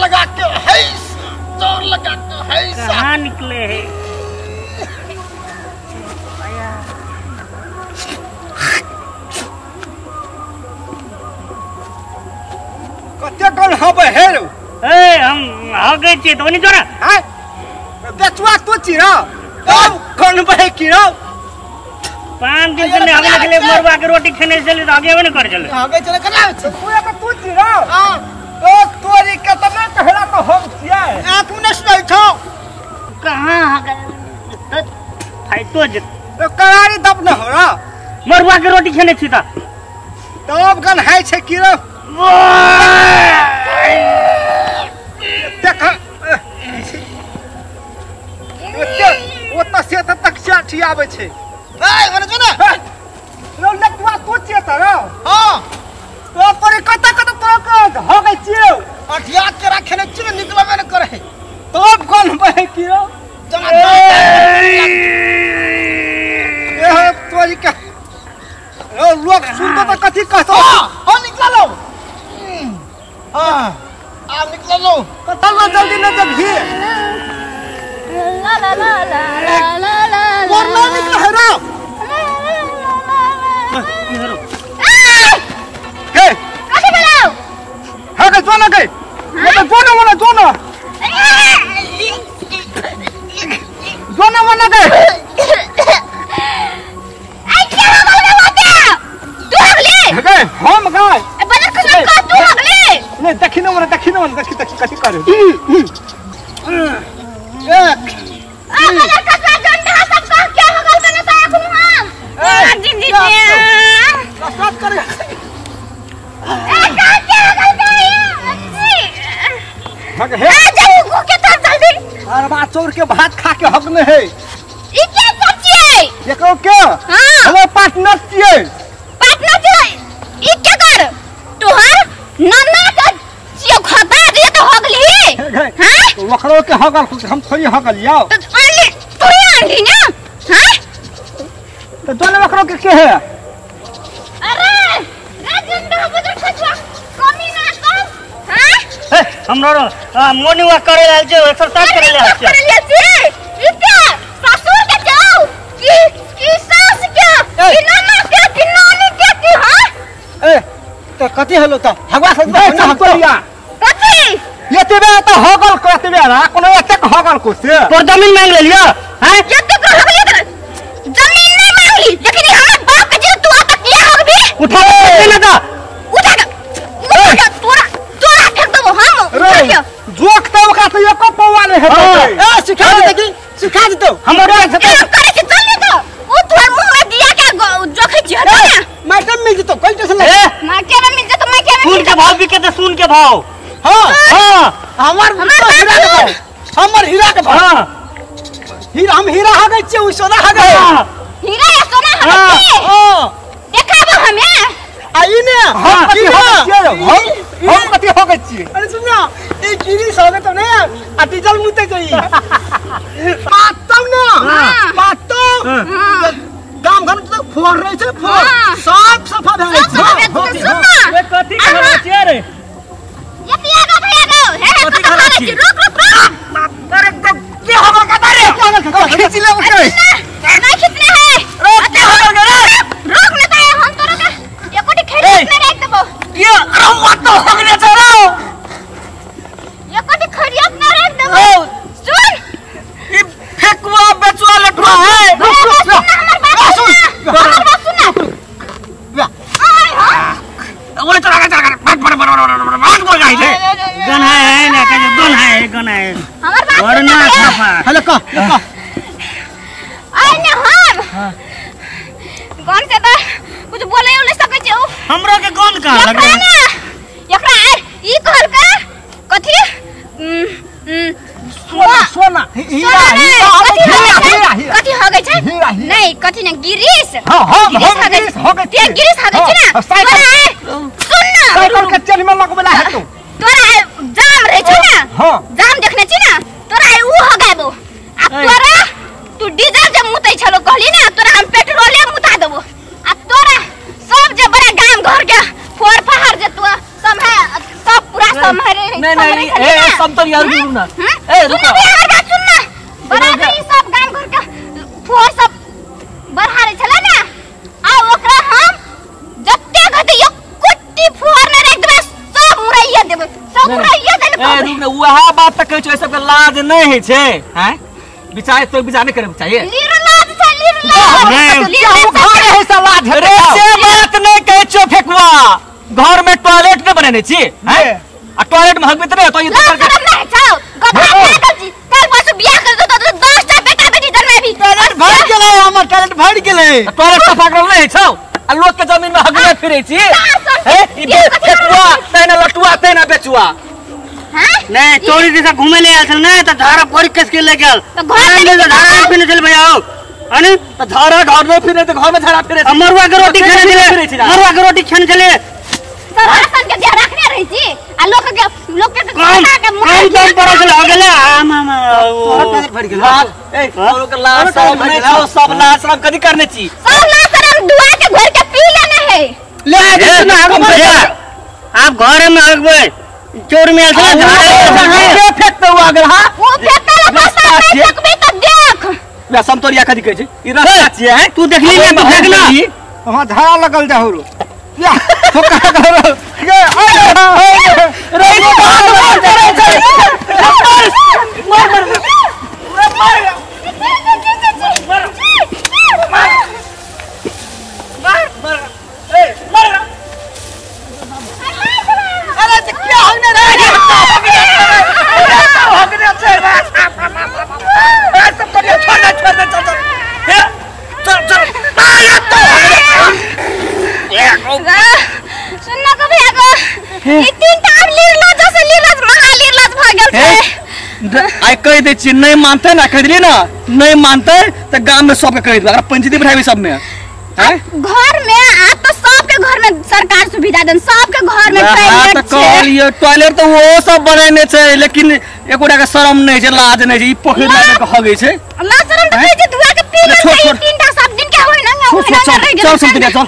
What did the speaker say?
लगा के है, जोर लगा के है। कहाँ निकले है? कते कल हबे हे रो? ए हम हगे छी तो नहीं जोरा। हां बेचुआ तो छी रो, तब कौन बहे की रो? 5 दिन से हगले के मरवा के रोटी खेने चले तो आगे न कर चले। आगे चले कना तू के तू छी रो। हां तो तोरी के तने कहला तो हम छियै। आ तू न सुनै छौ कहां हगे तो फाइतो जे तो करारी दब न हो रो। मरवा के रोटी खेने छी त तब गन है छै की रो? देख ओते ओत से तक छियाबै छै। ए बने जो ना रो लटुआ तू छियै त रो। हां तो तोरी कत कत तोरा के हो गई छियौ? अठिया के रखने छियै, निकलबे न करे। तब कोन बहे की रो? जना ए तोरी के रो लोग सुनतो त कथि कहतो? हां निकललो। हां आ निकललो। कतल जल्दी न जब ही ला ला ला ला ला ला वरना निकल है रो। के कथि भेलौ? हा के जो न के ये जो न वना जो न जो न वना के आई के हो गेल होते? तू हगले? के हम गाय बदल कसम का तू हगले? नहीं देखि न वना, देखि न वना, देखि देखि कथि करे? एक आ बदल कसम जंडा सब कह के हो गेल बने त एखन हम जी जी कसरत करे। ए का के हो गेल बे? हग हे आ जाऊ गो के तर जल्दी। अरे बा चोर के भात खा के हगने है। ई के सब छियै? एकरो के हां हमर पार्टनर छियै। पार्टनर छियै? ई के कर तोहर नन्ना के छियौ खता दिए त हगली। हां ओकरो के हगल हम थोड़ी हगल याओ। त आनली तू ही आनली ना? हां त दोनों ओकरो के है? अरे राजेंद्र बजर खचवा कमी ना कम। हां ए हमरो मॉर्निंग वॉक करे लाल छै, एक्सरसाइज करे लाल छै। करे लाल छै ई के ससुर के जाओ की सास के की नन्ना के की नानी के की? हां ए त कथि हलो त हगवा से हगवा कथि एते बेर त हगल को एते बेर कोनो एतेक हगल को से तोर जमीन मांग लेलियो? हां एतेक हगली त जमीन नहीं मांगली, लेकिन हमर बाप के जे तू आता किया हगबी? उठा ले ना त उठा के उठा के तोरा तोरा फेंक देबो हम। उठा के जोक त ओकरा त एको पौआ नहीं हेतै। ए सिखा देते की सिखा देतौ हमर करे छै चल ने त उ तोहर मुंह में दिया के जोखै छी हट ना। मास्टर मिल जेतौ कोई टेंशन नहीं। मास्टर में मिल जेतौ, मास्टर में सुन के भाव बिके त सुन के भाव। हां हां हमर हीरा के भाव, हमर हीरा के भाव। हां हीरा हम हीरा हो गई छी, उ सोना हो गई। हीरा या सोना हो गई? हां देखाबो हमे आई ने। हम कथि हो गई छियै? हम कथि हो गई छियै? अरे सुन ना ई गिरी सो गए तो ने आ डीजल मुते जई पातौ ना पातौ गाम घर तो फोड़ रहे छै, फोड़ सब सफा भए गेल छै। सुन ना ए कथि कहै छियै रे? ये पिया गो भैया गो हे कथि कहै छियै? रुक रुक रुक। अरे के हो गल रे? खींच ले ओकरे। नहीं खींचने है, रोक के हो गल रे? रुक न त हम तोरा के एकोटी खैरियत में राख देबो। ये अरे मत हगने छ रो, एकोटी खैरियत में राख देबो। सुन ई फेकुआ बेचुआ लटुआ है। रुक रुक हमर बात सुन, हमर बात सुन ना। आय हां ओए तोरा के चल भाग बड़ बड़ बड़ भाग बड़ गाई छै। गन है ना के गन है, गन है हमर बात सुन ना छापा। हेलो कह कह आय ना हम गन से त कुछ बोले उले सकै छै। हमरो के गन का एकरा ना एकरा ई कहल का कथि सोना सोना हीरा हीरा हीरा कथि हो गई छै? हीरा हीरा नहीं कथि ने गिरीश। हां हम गिरीश हो गई ते गिरीश हो गई छै ना। साइकिल सुन ना साइकिल के चेन में लगबला है तू तोरा जाम रहे छै ना। हां जाम देखने छी ना तोरा उ हो गएबो। आ तोरा तू डीजल जे मुतै छलो कहली ना तोरा हम पेट्रोले मुता देबो। आ तोरा सब जे बड़ा गाम घर के फोर फहार जे तू सब है सब पूरा सम्हरे। नहीं नहीं ए ना समतल यार रुक ना ए रुक हमर बात सुन ना बराबर ई सब गाम घर के फोर सब बढ़ा रे छला ना आ ओकरा हम जत्ते घटे एक कुट्टी फोर ने रख देबै सब मुरैया देबै सब मुरैया देबै। ए रुक ना वहा बात त कहै छौ सब के लाज नै है छै हैं विचार तो विचार नहीं करे चाहिए निर्लाज छै निर्लाज घर है साला रे से बात नहीं कहै छौ फेकुआ घर में टॉयलेट नहीं बनेने छी हैं आ टॉयलेट में हगबे त नहीं तो ये लाज शरम नहीं छौ गधा पागल छी कल परसों बियाह कर दो तो 10 टा बेटा बेटी जन्मेबी। टॉयलेट भर गेलै हमर टॉयलेट भर गेलै टॉयलेट सफा करल नहीं छौ आ लोग के जमीन में हगले फिरै छी हैं ई फेकुआ तैना लटुआ तैना बेचुआ। हां नहीं चोरी दिशा घूमे ले आयल छल नै त धारा परी कस के ले गेल त घर में धारा फिरे छल भैया हो अनि त धारा घर में फिरे त घर में धारा फिरे मरुआ के रोटी खाने छले मरुआ के रोटी खाने छले सब राशन के ध्यान रखने रही छी आ लोक के कम कम पड़ल छल हो गेलै आम आम तोहर टॉयलेट भर गेल। ए तोरो के लाज शरम नै छौ सब लाज शरम कदी करने छी सब लाज शरम दुआ के घोर के पी लेने है ले ना आप घर में हगबै चोर में आयल छल के फेकते हुआ अगर हां वो फेकता ला पासा नहीं फेकबे त देख ले समतोरिया कदी कहै छै ई रास्ता छियै हैं तू देखली ना तू फेक ना वहां धारा लगल जाहु या ठोका करो ये रे मार मार मार मार मार मार ए मार अरे तो क्या होने रे हगने छै ए सब करियो छोड़ दे छोड़ दे चल चल हे चल चल आ तो सुन न को भैया को ई तीन टा आब लीरलाज से लीरलाज महा लीरलाज भ गेल छै। आइ कहि दै छी नहीं मानते ना कहि देली ना नहीं मानते त गाम में सबके कहि देबै अगर पंचायती बैठाबी सब में हैं घर में आप तो सबके घर में सरकार सुविधा देन सबके घर में टॉयलेट त कहलियो टॉयलेट त वो सब बनेने छै लेकिन एकोटा के शरम नहीं छै लाज नहीं छै ई पोखरि लागे के हगै छै लाज शरम त कहै छै दुआ के पी ले छोड़, छै छोड़। तीन टा सब दिन के होय ना होय ना चल रहि गेल चल चल चल